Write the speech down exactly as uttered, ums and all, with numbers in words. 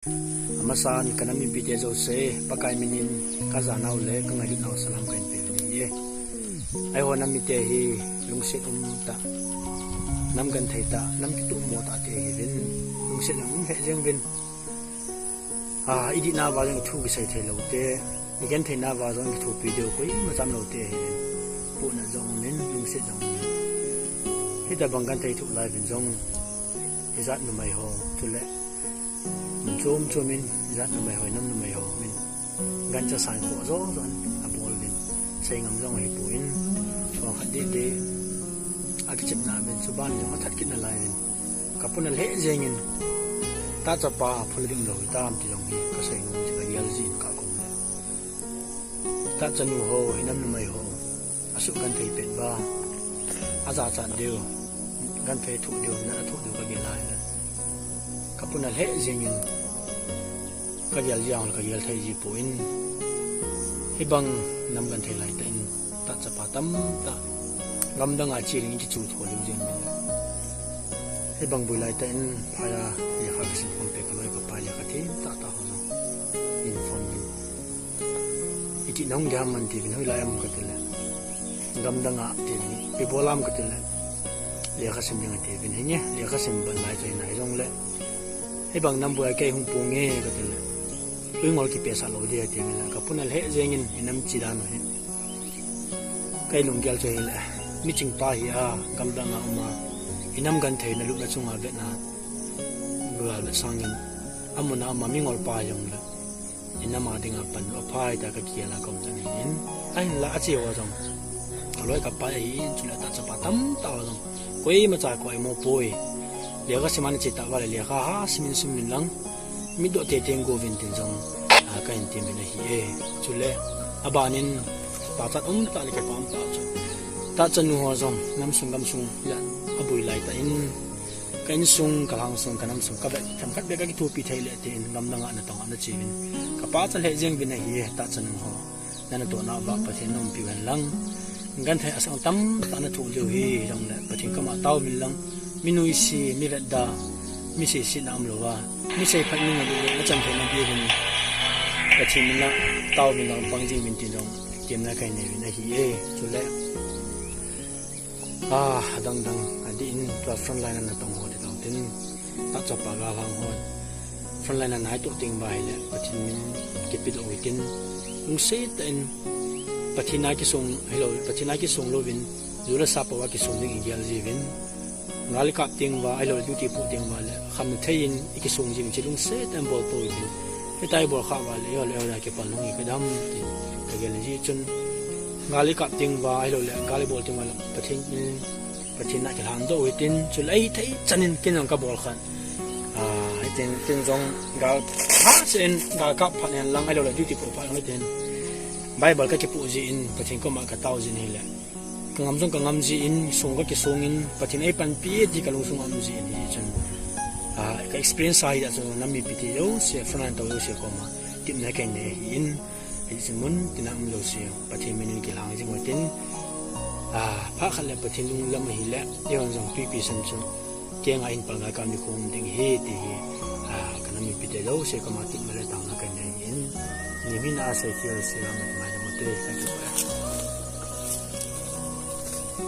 Amasan ka nam mipite jouse, Pakai minin ka janau le ka ngailutnau salam kahin pe uve. Eiho nam mite hi lungset umtah, nam genthei tah, nam kitoh mo tah te hiuvin, lungset um lheh jeng uvin. Ah, i dihnau va jong i thu kisei thei lou te, i gentheinau va jong kithopi diu koima cham lou te hiuvin. Pohnat jong umin, lungset jong umin. Hitabang genthei thoh lai uvin jong, ijat numei ho, chule mun chom chom in, ijat numei ho, i nam numei ho, min gancha san khoh jo jo in abol uvin. Sei ngam jong ahipoi, kong khat deh deh akichepna uvin, chuban jong athat kit nalai uvin. Ka puna lheh jengin, tahchapa phul ding lou hitam ti jong hi ka sei nom, ka gel jin ka kum le. Tahchanu ho, i nam numei ho, asuh genthei pet uva, ajachat diu, genthei thoh diu, natna thoh diu ka gel a hile, ka puna lheh jengin, ka gel jeng le ka gel thei ji poi. Hibang nam genthei lai tah in, tahchapa tamtah, gamdang a che ding in kichu tho diu jeng uvin le. Hibang boi lai tah in, phai a lekha kisim khom peh ka loi ka pai lekha themtah tah ho jong in phone uvin, iti nahung gel ham tiuvin, hoilai ham kati le, gamdang a tiuvin, ipi bol ham kati le, lekha sim ding atiuvin, hinge, lekha sim ban lai chu hinai jongle, hibang nam boi a kei hung ponge kati le, ui ngol kipehsah lou ding atiuvin le, ka puna lheh jengin, i nam che dan u hi. Kei lunggel chu hile, miching pa hi a, gamdang a um a, i nam genthei na lupna chunga vetna, bual vet sangin, amun a um a mingol pa jongle, i nam a dinga pan u aphai tah ka gel a ka um chan in, ahinla ache ho jong, ka loi ka pai ahin, chule tahchapa tamtah ho jong, koimacha ka oimo poi. Lekha sim a nache tah uva le lekha ha simin simin lang, mitdoh tei tei in go uvin tin jong, ah, kahin temin ahi e. Chule, abanin, pachat umtah le kipa umtah chu, tahchanu ho jong, nam sung gam sung, ijat aboi lai tah in, ka insung, ka lhangsung, ka namsung, ka beh, themkhat beh ka kithopi thei le tin, gamdang a natong a nache uvin, ka pachat lheh jeng uvin ahi e, tahchanu ho. Na natohna uva Pathen in umpiu hen lang. Genthei asang tamtah nathoh diu hi jongle Pathen koma tao uvin lang. Mi nuisat, mi vetda, mi seisetna umlou a, mi seiphat mi ngailut le nachan theina diuvin Pathen mina tao uvin lang, pang jing uvin tin jong temna kahin nei uvin ahi e. Chule, ah, adang dang adeh in, tua frontline a natong ho te tong tin, tahchapa galhang hon frontline a naitoh teng uva hile, Pathen min kipedoh u hitin, lungset tah in, Pathen a kisong, ahilou, Pathen a kisong louvin, ju le sa pou a kisong ding igel jiuvin, gal ikap teng uva, ahilou, duty poh teng uva le, khamna thei in ikisong jiuvin, hiche lungset tah in bol pou hitin. Hitia ibol khah uva le, eiho le eiho a kipan hung hi kadam tin, kagel ji chun, gal ikap teng uva, ahilou le, gal ibol teng uva le, Pathen in, Pathen a kilhan doh u hitin, chule ahithei chan in ken jong kabol khan. Ah, hitin, tin jong gal phat in, gal kap phat in lang, ahilou le duty poh phat lang hitin, Bible kakipoh jin, Pathen koma katao jin ahile, kangam jong kangam jin, song kakisong in, Pathen in eipanpi e ti kalungsung a um jin ahi chun. Ah, ka experience ahi a chun, nam mipite jouse, frontline tou jouse koma, tepna kahin nei ahin, hiche mun tina um jouse, Pathen min in kilhang jing u hitin, ah, phat khat le Pathen lunglam ahile, eihon jong twipi san chu, kenga hin palga kani khom ding ahi ti hi, ah, ka nam mipite jouse koma tepna le taona kahin nei ahin, ni mina asei thei jouse, lam le mai dam u te, thank you.